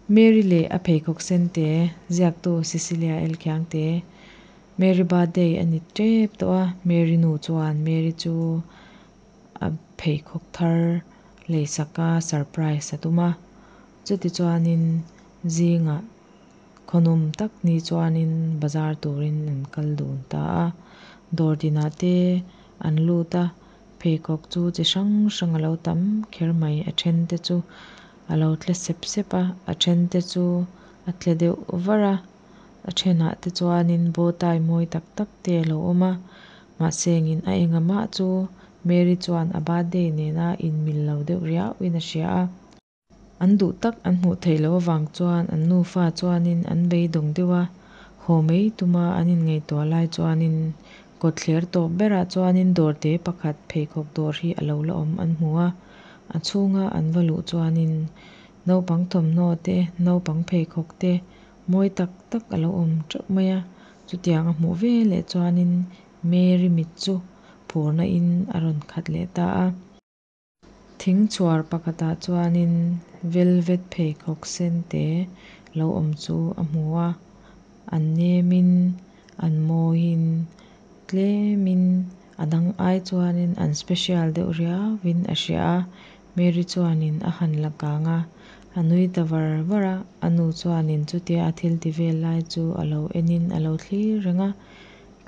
Mary leh a pheikhawk sente ziaktu Cecilia L Khiangte Mary birthday a ni tep tawh a Mary nu chuan Mary chu a pheikhawk thar leisak a surprise a tum a chutichuanin zingah khawnawm tak ni chuanin bazar turin an kal dun ta a dawr tinah te an lut a pheikhawk chu chi hrang hrang alo tam kher mai a then te chu a lo tle sep sep a a then te chu a tle deuh var a a thenah te chuanin bow tie mawi tak tak te alo awm a mahsengin a enga mah chu Mary chuan a birthday nena inmil lo deuh riauin a hria a. An duh tak an hmuh theih loh avang chuan an nufa chuanin an beidawng deuh a, haw mai tuma an inngaihtuah lai chuanin kawtthler tawp berah chuanin dawr te pakhat pheikhawk dawr hi a lo la awm an hmu a, a chhunga an va luh chuanin naupang thawmhnaw te naupang pheikhawk te mawi tak tak a lo awm teuh mai a, chutiang a hmuh veleh chuanin Mary mit chu phurna in a rawn khat leh ta a. Thing chhuar pakhatah chuanin velvet pheikhawk sen te lo awm chu a hmu a an nemin an mawiin tlemin a dang ai chuanin an special deuh riauin a hria a Mary chuanin a han la kang a a nui ta var var a a nu chuanin chutia a thil ti vel lai chu a lo enin a lo thlir reng a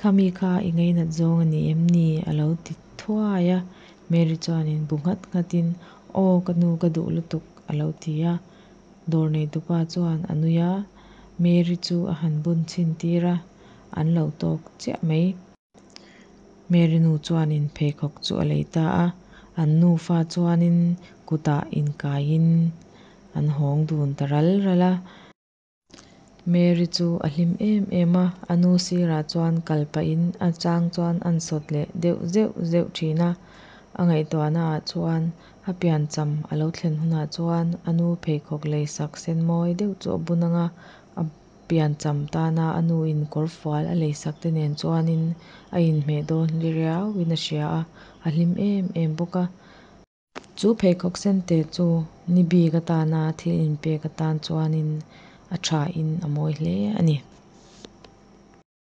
khami kha i ngainat zawng a ni em ni a lo ti thuai a Mary chuanin bu nghat nghatin aw ka nu ka duh lutuk a lo ti a dawr neitupa chuan a nui a Mary chu a han bun chhin tir a an lo tawk chiah mai. Mary nu chuanin pheikhawk chu a lei ta a an nufa chuanin kutah inkaiin an hawng dun ta ral ral a. Mary chu a hlim em em a a nu sirah chuan kal pahin a chang chuan an sawt leh deuh zeuh zeuh thin a a ngaihtuahna ah chuan a piancham a lo thlen hunah chuan a nu pheikhawk leisak sen mawi deuh chu a bun anga a piancham tana a nu in kawr fual a leisak te nen chuanin a inhmeh dawn riauin a hria a a hlim em em bawk a. Chu pheikhawk sen te chu ni bik atana thil inpek atan chuanin a tha in a mawi hle a ni.